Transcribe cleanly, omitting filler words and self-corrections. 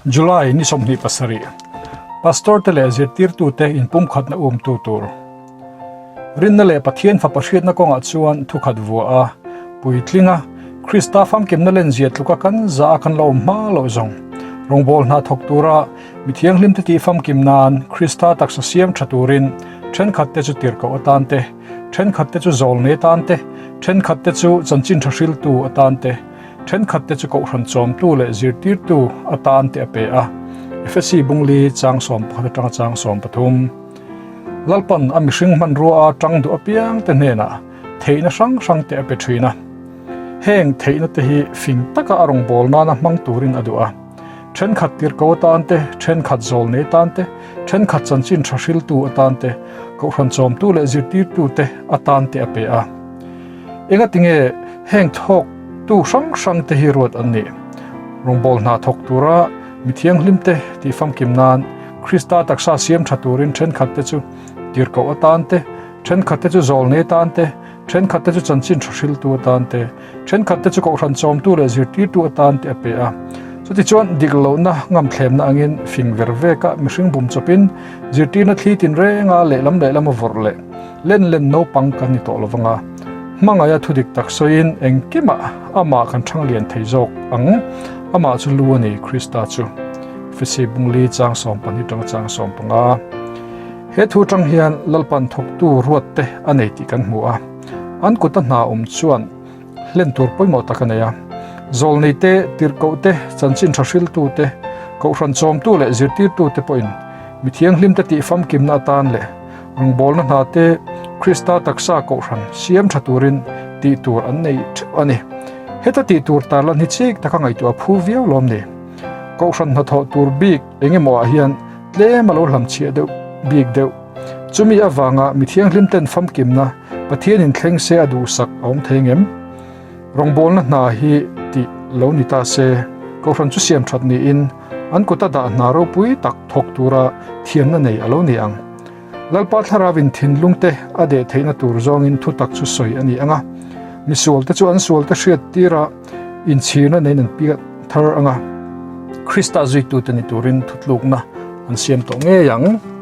July ni 27 Pastor te leh zirtirtute inpumkhatna umtu tur. Rinna leh Pathian fapa hriatna kawngah chuan thukhat vua a, puitling a, Krista famkimna lenzia tluka kan za a kan la awm hma loh zawng. Rawngbâwl hna thawk tura mi thianghlimte tih famkim nan Krista taksa siam tha turin thenkhatte chu tirhkoh atan te, thenkhatte chu zawlnei atan te, thenkhatte chu chanchin tha hriltu atan te, thenkhatte chu kohhran chawmtu leh zirtirtu atan te a pe a. Efesi bungli chang 11 atanga chang 13. Lalpan a mihring hmanrua a tang duh apiang te hnenah theihna hrang hrang te a pe thin a. Heng theihna te hi fing taka a rawngbâwl nana hmang turin a duh a. Thenkhat tirhko atan te, thenkhat zawlnei atan te, thenkhat chanchin tha hriltu atan te, kohhran chawmtu leh zirtirtu te atan te a pe a. Engatinge heng thawktu hrang hrang te hi ruat an nih? Rawngbâwl hna thawk tura mi thianghlim te tihfamkim nan Krista taksa siam tha turin thenkhat te chu tirhkoh atan te, thenkhat te chu zawlnei atan te, thenkhat te chu chanchin tha hriltu atan te, thenkhat te chu kohhran chawmtu leh zirtirtu atan te a pe a. Chutichuan dik lohna ngamthlemna angin fing ver veka mihring bum chawpin zirtirna thli tinrenga lehlam lehlam a vawrh leh len len naupang kan ni tawh lovang a. Hmangaia thudik tak sawiin engkimah amah kan thang lian thei zawk ang, amah chu lu a ni, Krista chu. Efesi bungli chang 12 tanga chang 15. He thu tang hian Lalpan thawktu ruat te a nei tih kan hmu a, an kuta hna awm chuan hlen tur pawimawh tak a nei a. Zawlnei te, tirhkoh te, chanchin tha hriltu te, kohhran chawmtu leh zirtirtu te pawhin mi thianghlim te tih famkimna atan leh rawngbawlna hna te Krista taksa kohhran siam tha turin tih tur an nei theuh a ni. Heta tih tur tarlan hi chik taka ngaihtuah phu viau lawm ni. Kohhran hnathawh tur bik eng emaw ah hian tlem a lo hlamchhiah deuh bik deuh. Chumi avanga mi thianghlim ten famkimna Pathianin thleng se a duhsak a awm thei ngem? Rawngbawlna hna hi tih lo ni ta se, Kohhran chu siam that niin an kuta dah hna ropui tak thawk tura thiamna nei a lo ni ang. Lalpa Thlarauin thinlungte a deh theihna tur zawngin thutak chu sawi a ni ang a, misualte chu an sualte hriat tira inchhirna neiin an piat thar ang a, Krista zuitute ni turin thutlukna an siam tawh ngei ang.